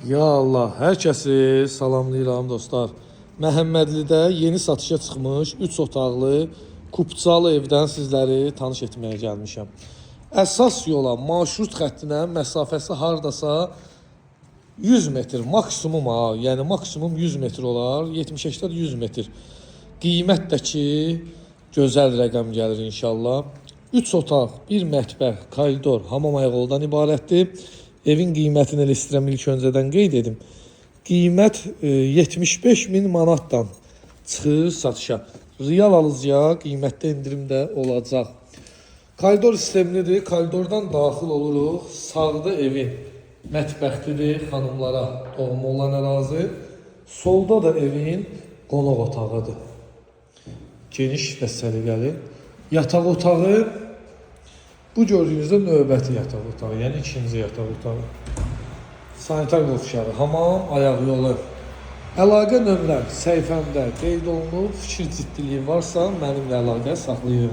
Ya Allah, hər kəsi salamlayıram dostlar. Məhəmmədlidə yeni satışa çıxmış 3 otaqlı kupçalı evdən sizləri tanış etməyə gəlmişəm. Əsas yola, marşrut xəttinə məsafəsi hardasa 100 metr maksimum ha, yəni maksimum 100 metr olar, 70-80-100 metr. Qiymət də ki gözəl rəqəm gəlir inşallah. 3 otaq, 1 mətbəx, koridor, hamam ayaqoldan ibarətdir. Evin qiymətini elə istəyirəm ilk öncədən qeyd edim. Qiymət 75 min manatdan çıxır satışa. Real alıcıya qiymətdə endirim də olacaq. Koridor sistemlidir. Koridordan daxil oluruq. Sağda evin mətbəxidir, xanımlara doğma olan ərazi. Solda da evin qonaq otağıdır. Geniş və səliqəli. Yataq otağı bu gördüyünüzdə növbəti yataq otağı, yəni ikinci yataq otağı. Sanitar qovşağı, hamam, ayaq yolu. Əlaqə nömrəm səhifəmdə qeyd olunub. Fikir ciddiliyi varsa mənimlə əlaqə saxlayın.